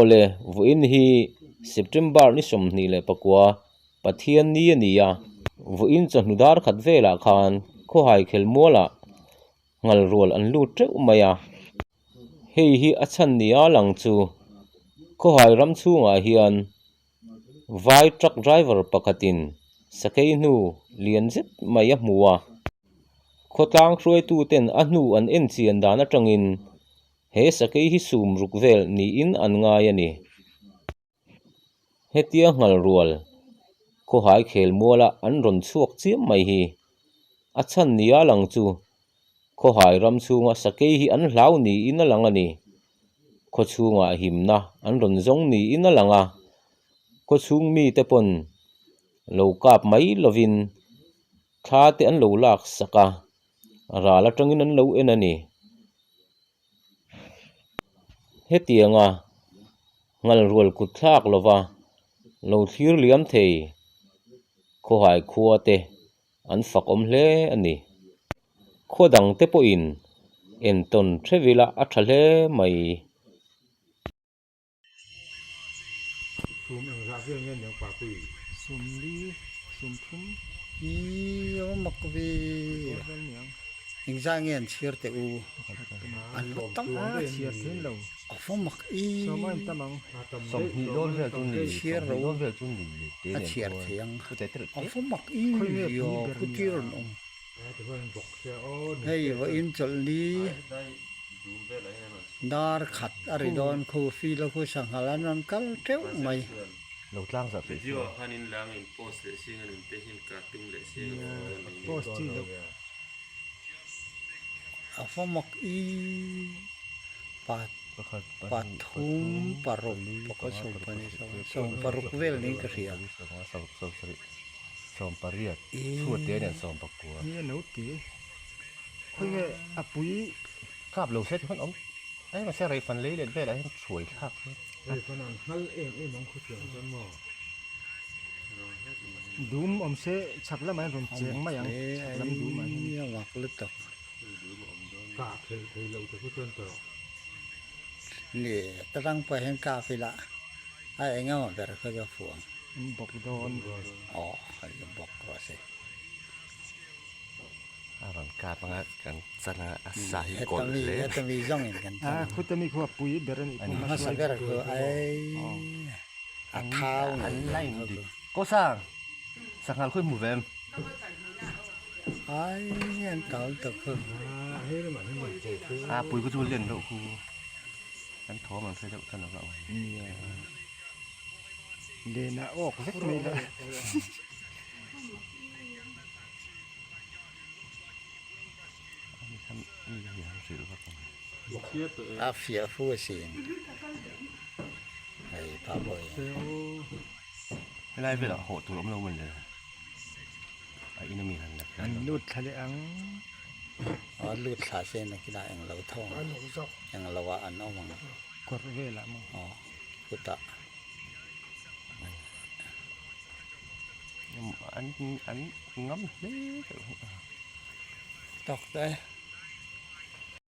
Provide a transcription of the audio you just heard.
Aw le, vawiin hi September ni 24 Pathian ni a ni a, vawiin chawhnu dar khat velah khan khawhai khelmualah ngal rual an lut teuh mai a. Hei hi a chhan nia lang chu khawhai ram chhungah hian Vai truck driver pakhatin sakei hnu lian zet mai a hmu a. Khawtlang hruaituten a hnu an en chian dan atangin he sakei hi sum ruk vel niin an ngai a ni. Hetia nghal rual khawhai khel muala an rawn chhuak chiam mai hi a chhan nia lang chu khawhai ram chhunga sakei hi an hlau niin a lang a ni. Khaw chhungah himna an rawn zawng niin a lang a, khaw chhung mite pawn lo kap mai lovin thla te an lo lak sak a, ral atangin an lo en a ni. Hetianga ngalrual kut thlak lova lo thlir liam thei khawhai khua te an fak awm hle a ni. Khaw dang te pawhin entawn theuh ila a tha hle mai. Sum engzah vel nge niang Papui? Sum li, sum thum. Ih a va mak ve. Engzah nge an chhiar teh u? An va tam a chhiar thin lo. A va mak i. Sawm a intam ang. 20 dawn vel chu ni, Chhiar 20 ro dawn vel chu ni te a nen chhiar chuan thei ang. chu te te A va mak i. Khawi nge pui Io ber khuti nia? rawn awm. Hei vawiin chawlhni dar khat a ri dawn khu feel a khu sanghal an rawn kal teuh mai. Lo tlang zah peih Video ah khan in lang in post leh sing a nun te hian ka tum leh sing a Post chi loh. A va mak i pathum paruk pakhat sawm pahnih sawm paruk vel niin ka hria. 18 chhuat te nen 19. Ni a no ti. Khawi nge a pui. Kap lo se ti khan awm. Ai mahse reifan lei let velah hian hruai thlak hi. Reifan an nghal em em ang khawtiang chuan maw. Dum awm se chhak lamah hian rawn cheng mai ang. Chhak lam dum ah hian. A mak lutuk. Kah theih thei loh te khu chuan tawh. Ni tarang pawh hian kap ila a engemaw ber kha chu a fuh ang. An bawk dawn. Aw an bawk rawh se. A rawn kap anga kan chan anga a sa hi kawlh hle. Heta mi zawng in kan chan. A khuta mi khu a pui ber a nih pawh hmasa ber khu ai a thau ngei. An line dik. Ko sang sanghal khawi hmu ve em? Ai an tal tak khu. A pui khu chu lian deuh khu an thawm an hre deuh than ang. Nia. Lena awk vek mai la. A fiah fu asin hei pa pawh hi. Helai velah hawh tur awm lo mawn le a in ami han la An lut thla leh ang. A lut thla se nakinah englo tho ang englo ah an awm ang. Kawr velah maw. Aw khutah. An an ngam hle Tawk te.